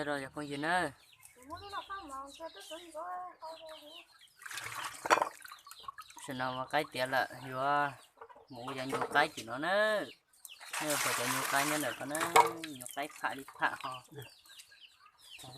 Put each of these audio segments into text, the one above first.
Rau cov phooj ywg na, tam sim no ua qaib tiav lawm, yuav mus ua cov nyuag qaib tim no na. Nej pom cov nyuag qaib nyob ntawm ko na, nyuag qaib pham li pham ho. Cov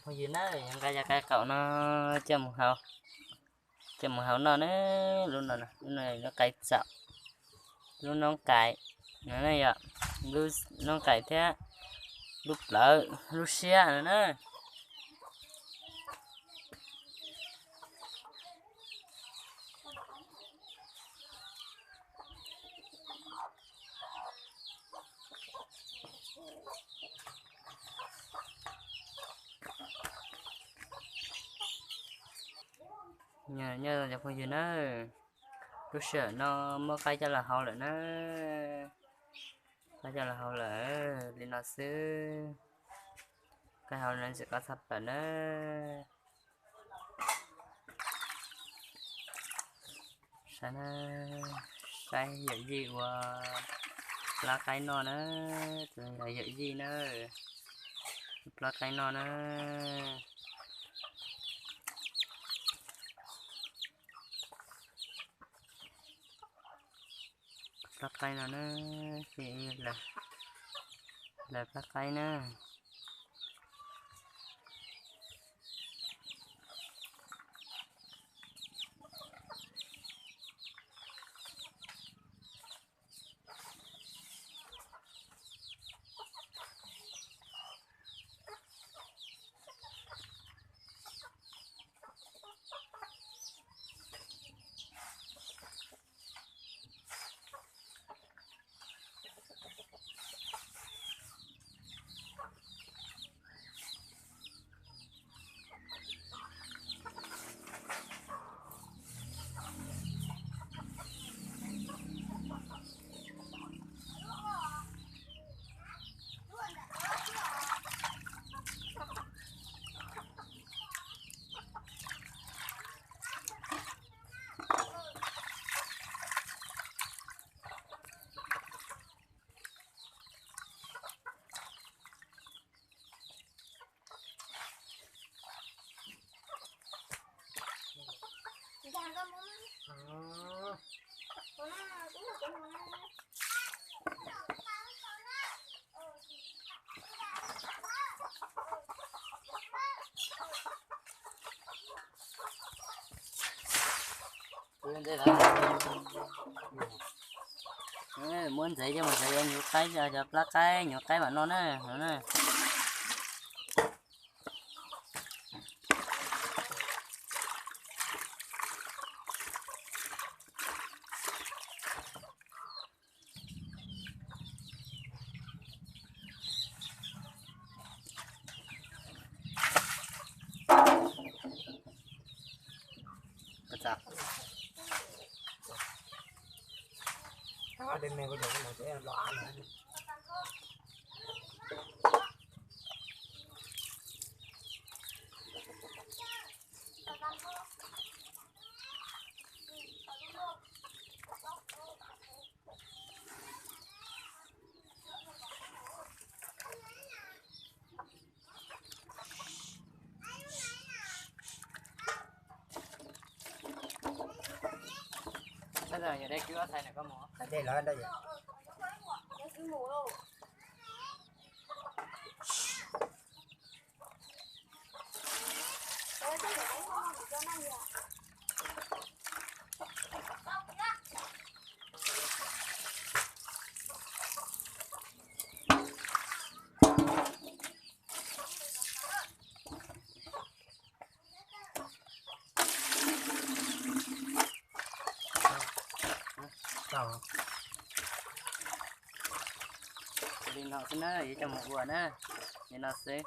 phooj ywg na, nqa cov qaib qaum no coj mus hau, coj mus hau noj na. Lub no, lub no lub qaib txaum, lub noob qais no na yom, lub noob qais thiab lub plawv lub siab no na. Nyob zoo cov phooj ywg na, lub sij hawm no muab qaib coj los hau lawm na. Qaib coj los hau lawm li no xwb. Qaib hau no ntxim qab tshaj plaws na. Saib na, saib yawm yij ua plab qaib noj na, yawm yij na, plab qaib noj na. Plab qaib no na, lawv plab qaib na. Muab ntxeev coj mus ntxeev cov nyuag qaib, cov plab qaib nyuag qaib mam noj na, no na. Yog dej kwb ob txhais na koj mus. Dej los dej. Li no xwb na, yuav coj mus ua na, li no xwb.